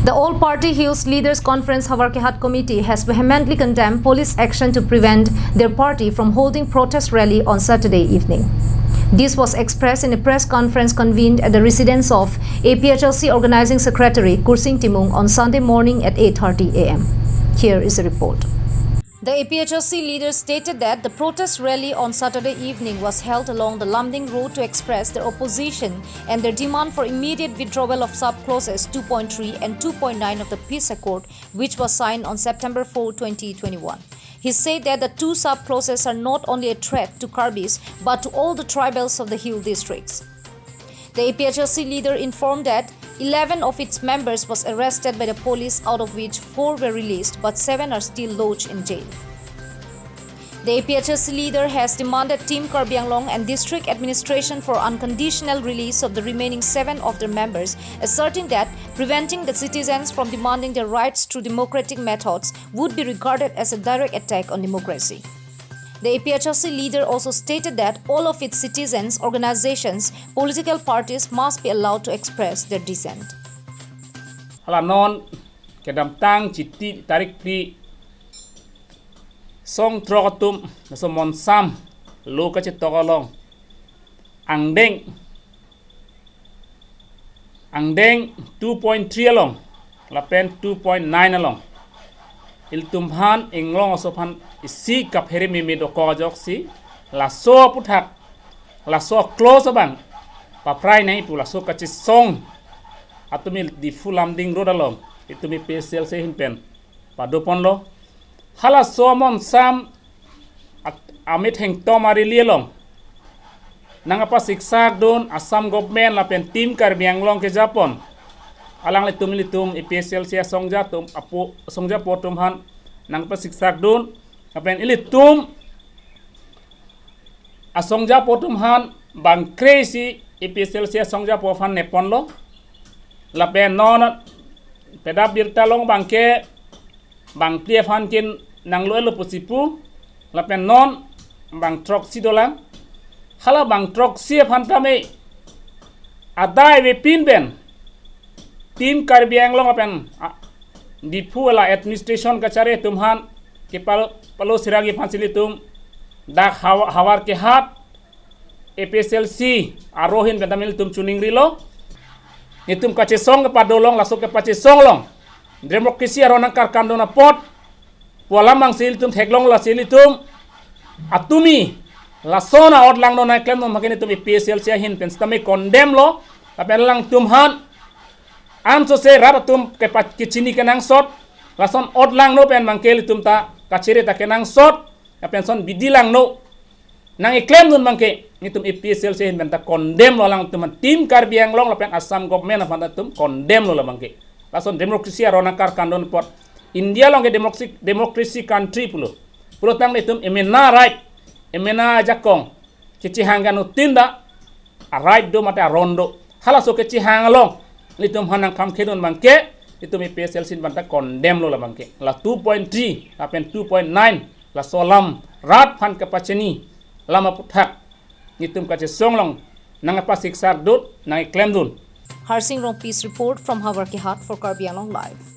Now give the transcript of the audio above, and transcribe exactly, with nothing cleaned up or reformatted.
The All Party Hills Leaders Conference Howraghat Committee has vehemently condemned police action to prevent their party from holding protest rally on Saturday evening. This was expressed in a press conference convened at the residence of A P H L C Organizing Secretary Kursing Timung on Sunday morning at eight thirty a m. Here is a report. The A P H L C leaders stated that the protest rally on Saturday evening was held along the Lumding Road to express their opposition and their demand for immediate withdrawal of sub-clauses two point three and two point nine of the peace accord, which was signed on September four, twenty twenty-one. He said that the two sub-clauses are not only a threat to Karbis but to all the tribals of the hill districts. The A P H L C leader informed that eleven of its members was arrested by the police, out of which four were released, but seven are still lodged in jail. The A P H L C leader has demanded Team Karbi Anglong and district administration for unconditional release of the remaining seven of their members, asserting that preventing the citizens from demanding their rights through democratic methods would be regarded as a direct attack on democracy. The A P H L C leader also stated that all of its citizens, organizations, political parties must be allowed to express their dissent. Hala non kedamtang Chiti tarik phli, song throk atum laso Monsam lo kachetok along angdeng, angdeng two point three along lapen two point nine along, ilitum aphan inglong aso aphan isi kaphere meme dokok ajoksi, laso aputhak, laso clause abang paprai nangji pu laso kachesong atum ili Diphu Lumding Road along itum A P H L C ahin pen padoponlo. Halaso Monsam at-, amethengtom a-rally along nangkapasiksak dun Assam government lapen Team Karbi Anglong kejapon, alanglitum ilitum A P H L C asongja atum apo, asongja apo atum aphan nangkapasiksak dun, lapen ilitum asongja apo atum aphan bangkre isi A P H L C asongja apo aphan neponlo. Lapen non pedap birta along abangke bangphli aphan kin nanglo-etlo pusi pu, lapen non bang throksi dolang. Hala bang throksi aphan tame adai avepin pen Team Karbi Anglong lapen, ah, Diphu la administration kachari atum aphan kepal-, palo siragi aphansi ilitum dak Haw-, Howraghat A P H L C aro ahin pen tame ilitum choningrilo. Nelitum kachesong kepado along, laso kepachesong along democracy aron nangkarkandun apot pu alam abangsi ilitum theklong, lasi ilitum atumi lason a-ot langno nangklemdun abangke nelitum A P H L C ahin pen sitame condemn lo. Lapen alangtum aphan ansose rat atum kepa-, kechini kenangsot, lason ot langno pen abangke ilitum ta kachere ta kenangsot, lapen lason bidi langno nangkeklemdun abangke nelitum A P H L C ahin pen ta condemn lo, alangtum aphan Team Karbi Anglong lapen Assam government aphan ta itum condemn lo labangke. Lason democracy aron nangkarkandun apot, India along ke democracy, democracy country pulo. Pulotangte itum emena right, emena ajakong kechehang ke anuttin ta a-right do mate aron do. Halaso kechehang along nelitum aphan nangkhamkhedun abangke itum A P H L C ahin pen ta condemn lo labangke. La two point three lapen two point nine laso alam rat aphan kepachini alam aputhak nelitum kachesong along nangpasiksak dun, nangklemdun. Harsing Rongpi's report from Howraghat for Karbi Anglong Live.